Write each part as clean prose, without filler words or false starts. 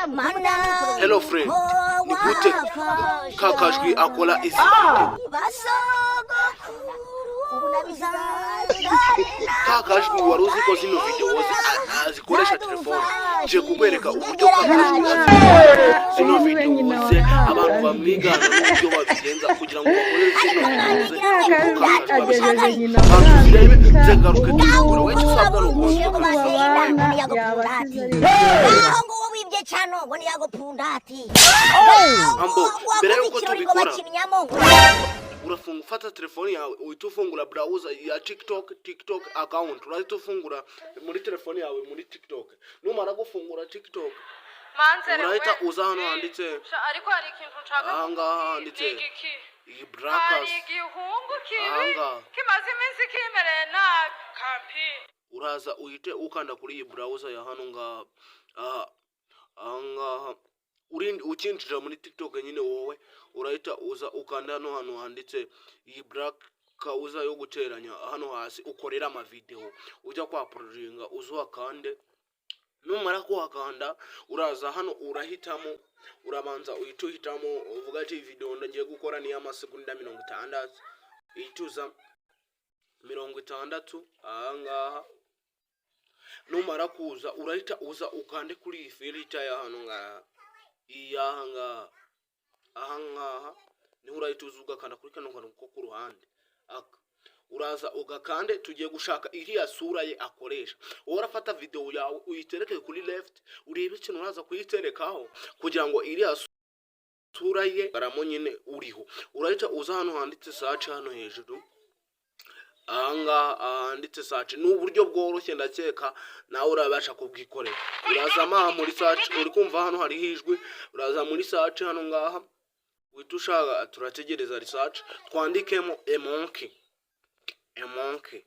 Hello friend, ni gute ka kajwi akora izi video? Ka kajwi wari uzi ko zino video azikoresha telefone. Ngiye kukwereka uburyo ka kajwi azikora zino video ze, abantu bamwigana n'uburyo babigenza kugira ngo bakore zino video ze uko ka kajwi Agejeje abigenza. nyina muri Bantu zirebe, Amerika. nzegaruke Ubu tubikora. ngubu Wowe icyo usabwa ni ukubanza babana, yaba asize ari Ngaho ngo uwo wibye cano ngo niyagopundati. Ambo, mbere yuko tubikora, bakinnyamo. urafunga, ufata telefone yawe, uhita ufungura browser ya TikTok, TikTok account. Urahita ufungura muri telefone yawe muri TikTok. Numara gufungura TikTok, Manzere urahita we. uza hano handitse Sha, ariko hari ikintu nshaka aha ngaha kukubwira. handitse Ni igiki? iyi Hari brackets igihungu kibi Ahangaha. kimaze iminsi kimereye nabi kampi. Uraza uhite ukanda kuri iyi browser ya hano ngaha. Aha, aha ngaha urindi ukinjira muri TikTok nyine, wowe urahita uza ukanda hano hantu handitse iyi black kauza yo guteranya hano hasi ukorera amavideo ujya kwa uploadinga, uza uhakande. Numara kuhakanda, uraza hano urahitamo, urabanza uhita uhitamo, uvuga ati: "Video ngiye gukora ni y'amasegonda 60." Uhita uza 60 ahangaha. Numara kuza, urahita uza ukande kuri iyi filter ya hano ngaha, iyi y'aha ngaha. Aha ngaha niho urahita uza ugakanda kuri kano kantu ko ku ruhande aka. Uraza ugakande. Tugiye gushaka iriya sura ye akoresha. Wowe urafata video yawe uyitereke kuri left, urebe ikintu uraza kuyiterekaho kugira ngo iriya sura ye garamo nyine uriho. Urahita uza hano handitse search, hano hejuru ahangaha handitse search. Ni uburyo bworoshye, ndakeka nawe urabasha kubwikorera. Uraza aha muri search, uri kumva hano hariho ijwi. Uraza muri search hano ngaha, uhita ushaka, turategereza research, twandikemo a monkey, a monkey,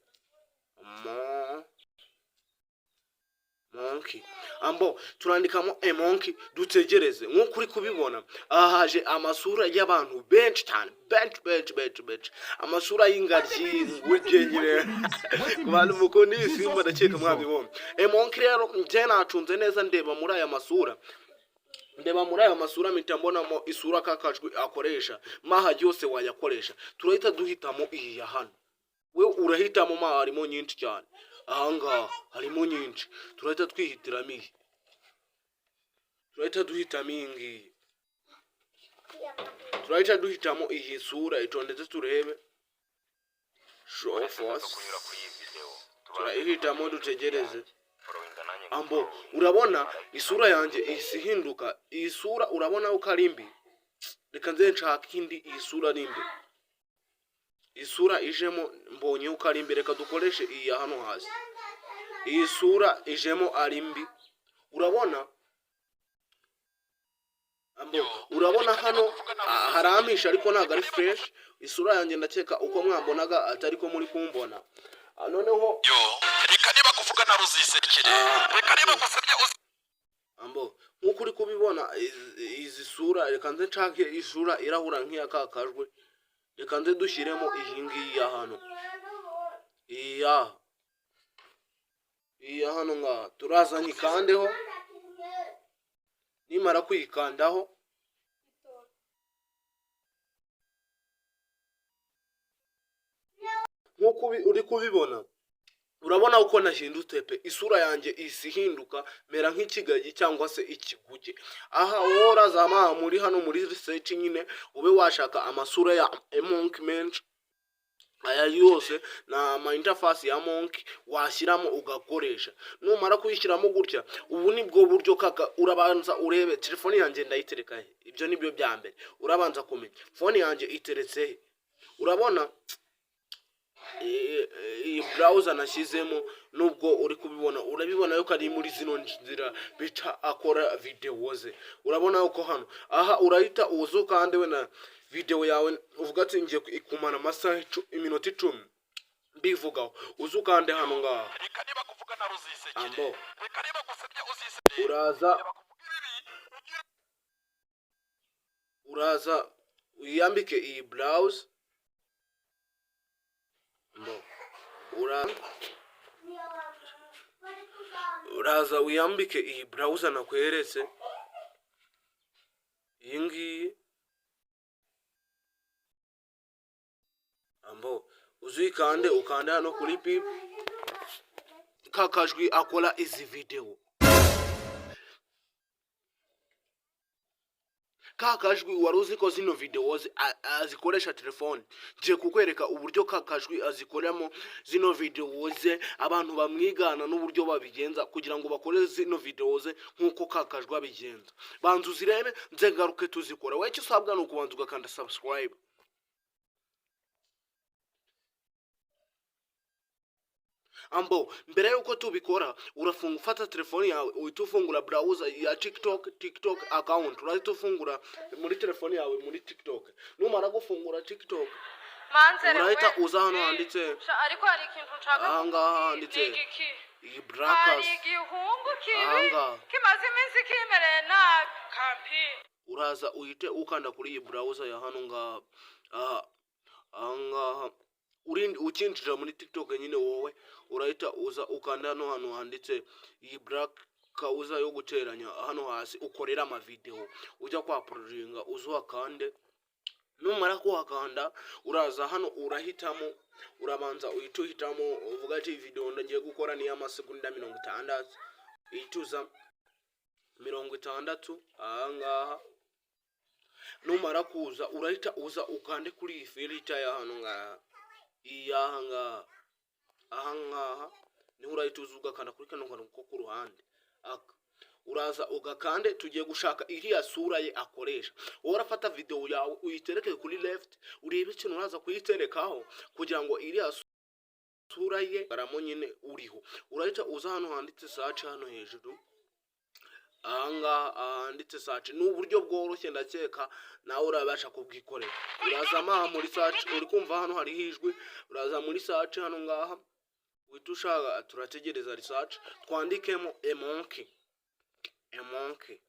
mo monkey. Ambo turandikamo a monkey, dutegereze. Nk'uko uri kubibona aha, haje amasura y'abantu benshi cyane, benshi benshi benshi benshi, amasura y'ingagi, inguge nyine. Ku bantu mukunda ibisimba, ndakeka mwabibonye. A monkey rero, njye nacunze neza, ndeba muri aya masura, ndeba muri aya masura, mpita mbonamo isura kakajwi akoresha. Maha yose wayakoresha. Turahita duhitamo iyi ya hano. We urahitamo, ma harimo nyinshi cyane ahangaha, harimo nyinshi. Turahita twihitiramo iyi, turahita duhitamo iyi ngiyi, turahita duhitamo iyi sura itondetse. Turebe show force, turayihitamo, dutegereze. Ambo urabona isura yanjye ihise ihinduka. Iyi sura urabona ko ari mbi, reka nze nshake indi. Iyi sura ni mbi, isura ijemo mbonye uko ari mbi. Reka dukoreshe iyi ya hano hasi. Iyi sura ijemo ari mbi, urabona. Ambo urabona hano harampisha, ariko ntabwo ari fresh. Isura yanjye ndakeka uko mwambonaga atari ko muri kumbona. Noneho Yo, reka niba kuvuga nawe uzisekere. Reka niba gusebya uzi. Ambo nk'uko uri kubibona izi sura, reka nze nshake isura irahura nk'iya ka kajwe. Reka nze dushyiremo iyi ngiyi ya hano, iyi ya hano ngaha. Turaza nyikandeho. Nimara kuyikandaho, nk'uko uri kubibona, urabona uko nahindutse pe. Isura yanjye ihise ihinduka, mera nk'ikigagi cyangwa se ikiguge. Aha wowe urazama muri hano muri research nyine, ube washaka amasura ya monkey menshi. Aya yose ni ama interface ya monkey washyiramo ugakoresha. Numara kuyishyiramo gutya, ubu ni bwo buryo kaka. Urabanza urebe telefone yanjye ndayitereka he. Ibyo ni byo bya mbere urabanza kumenya, phone yanjye iteretse he. Urabona iyi browser nashyizemo, nubwo uri kubibona, urabibona yuko ari muri zino nzira bica akora video ze. Urabona yuko hano aha urahita uza ukande we na video yawe, uvuga ati: "Ngiye kumara amasaha iminota 10 mbivugaho." Uza ukande hano ngaha. Reka niba kuvuga nawe uzisekere. Ambo Reka niba gusebya uzisekere. uraza Bakuvuga ibibi ugire. Uraza wiyambike iyi blouse. Mbo uraza wiyambike iyi browser nakweretse. Iyi ngiyi. Ambo uzikande, ukande hano kuri pip kakajwi akora izi video, kakajwi wari uzi ko zino video azikoresha telefone. Ngiye kukwereka uburyo kakajwi azikoramo zino video ze, abantu bamwigana n'uburyo babigenza kugira ngo bakore zino video ze nk'uko kakajwi abigenza. Banza uzirebe, nze ngaruke tuzikora. Wowe icyo usabwa ni ukubanza ugakanda subscribe. Ambo mbere yuko tubikora, urafunga, ufata telefone yawe, uhita ufungura browser ya TikTok, TikTok account. Urahita ufungura muri telefone yawe muri TikTok. Numara gufungura TikTok, Manzere we. urahita uza hano handitse Ariko hari ikintu nshaka aha ngaha kukubwira. handitse Ni igiki? iyi Hari brakas igihungu kibi Ahangaha. kimaze iminsi kimereye nabi kampi. Uraza uhite ukanda kuri iyi browser ya hano ngaha, aha aha ngaha. Urindi ukinjira muri TikTok nyine, wowe urahita uza ukanda hano hantu handitse iyi black kauza yo guteranya hano hasi ukorera amavideo ujya kwa uploadinga, uza uhakande. Numara kuhakanda, uraza hano urahitamo, urabanza uhita uhitamo, uvuga ati video ngiye gukora ni y'amasegonda 60. Uhita uza 60 ahangaha. Numara kuza, urahita uza ukande kuri iyi filter ya hano ngaha, iyi aha ngaha, aha ngaha niho urahita uza ugakanda kuri kano kantu ko ku ruhande aka. Uraza ugakande. Tugiye gushaka iriya sura ye akoresha. Wowe urafata video yawe uyitereke kuri left, urebe ikintu uraza kuyiterekaho kugira ngo iriya sura ye garamo nyine uriho. Urahita uza hano handitse search hano hejuru, ahangaha handitse search. Ni uburyo bworoshye, ndakeka nawe urabasha kubwikorera. Uraza aha muri search, uri kumva hano hariho ijwi. Uraza muri search hano ngaha, uhita ushaka, turategereza research, twandikemo a monkey, a monkey,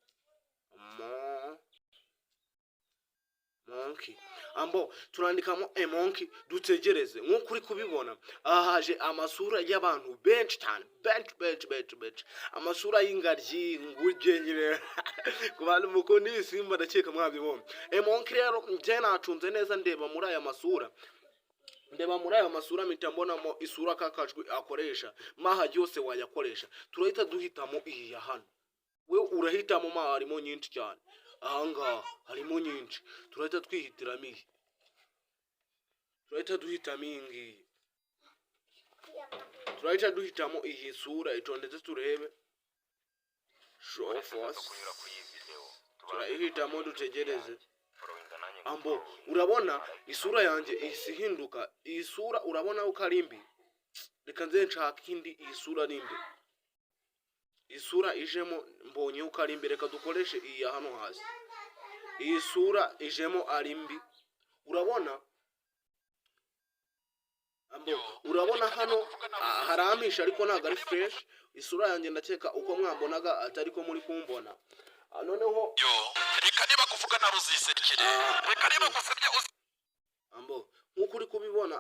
monkey. Ambo turandikamo a monkey, dutegereze. Nk'uko uri kubibona aha, haje amasura y'abantu benshi cyane, benshi benshi benshi benshi, amasura y'ingaryi, inguge nyine. Ku bantu mukunda ibisimba, ndakeka mwabibonye. A monkey rero, njye nacunze neza, ndeba muri aya masura, ndeba muri aya masura, mpita mbonamo isura kakajwi akoresha. Maha yose wayakoresha. Turahita duhitamo iyi ya hano. We urahitamo, ma harimo nyinshi cyane ahangaha, harimo nyinshi. Turahita twihitiramo iyi, turahita duhitamo iyi ngiyi, turahita duhitamo iyi sura itondetse. Turebe show force, turayihitamo, dutegereze. Ambo urabona isura yanjye ihise ihinduka. Iyi sura urabona ko ari mbi, reka nze nshake indi. Iyi sura ari mbi, isura ijemo mbonye uko ari mbi. Reka dukoreshe iyi ya hano hasi. Iyi sura ijemo ari mbi, urabona. Ambo urabona hano harampisha, ariko ntabwo ari fresh. Isura yanjye ndakeka uko mwambonaga atari ko muri kumbona. Noneho Yo, reka niba kuvuga na ruzisekere, reka niba gusebya uzi. Ambo nk'uko uri kubibona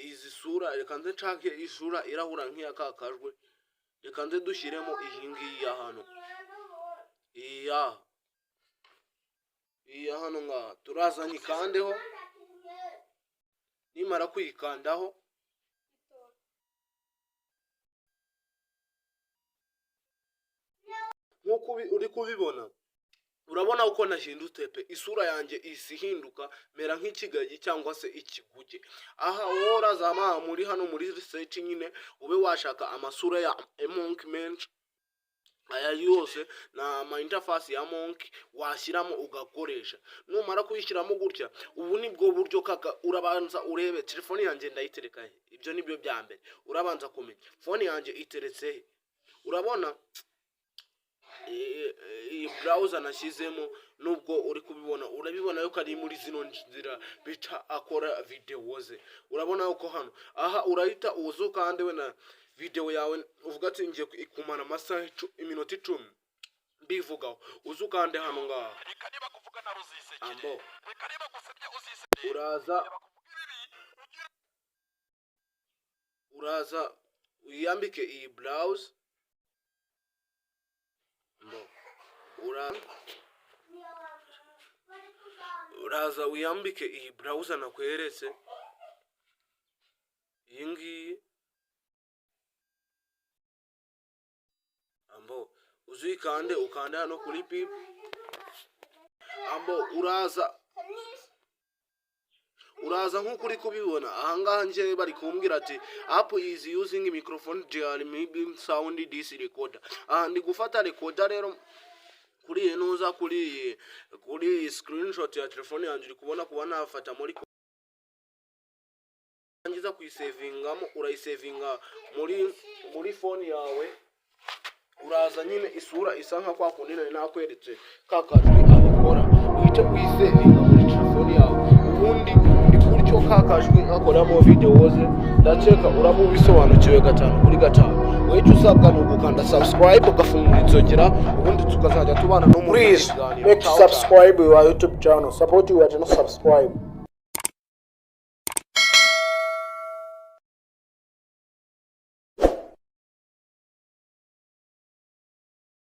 izi sura, reka nze nshake isura irahura nk'iya kakajwe. Reka nze dushyiremo iyi ngiyi ya hano, iyi ya hano ngaha. Turaza nyikandeho. Nimara kuyikandaho, nk'uko uri kubibona, urabona uko nahindutse pe. Isura yanjye ihise ihinduka, mera nk'ikigagi cyangwa se ikiguge. Aha wowe urazama muri hano muri research nyine, ube washaka amasura ya monkey menshi. Aya yose ni ama interface ya monkey washyiramo ugakoresha. Numara kuyishyiramo gutya, ubu nibwo buryo kaka. Urabanza urebe telefone yanjye ndayitereka he. Ibyo nibyo bya mbere urabanza kumenya, phone yanjye iteretse he. Urabona iyi browser nashyizemo, nubwo uri kubibona, urabibona yuko ari muri zino nzira bica akora video ze. Urabona yuko hano aha urahita uza ukande we na video yawe, uvuga ati ngiye kumara amasaha iminota 10 mbivugaho. Uza ukande hano ngaha. Reka niba kuvuga na ruzisekere, Ambo reka niba gusebya uzisekere. Uraza, uraza wiyambike iyi blouse. Mbo ura Uraza wiyambike iyi browser nakweretse, iyi ngiyi. Ambo uzuyikande, ukande hano kuri pip. Ambo uraza nk'uko uri kubibona ahangaha. Njye bari kumbwira ati "App is using microphone maybe sound this recorder." Aha ndi gufata recorder rero kuri iyi nuza, kuri iyi screenshot ya telefone yanjye uri kubona. Kuba nafata muri ngiza kuyisevingamo, urayisevinga muri phone yawe. Uraza nyine isura isa nka kwa kundi nari nakweretse ka kajwi abikora, uhite uyisevinga muri telefone yawe, ubundi ni gutyo ka kajwi akoramo videos. Ndakeka uraba ubisobanukiwe gatanu kuri gatanu. Wowe icyo usabwa ni ugukanda subscribe, ugafungura inzogera, ubundi tukazajya tubana no muri Please kiganiro. make Ciao, ciao. subscribe your YouTube channel. Support your channel, subscribe.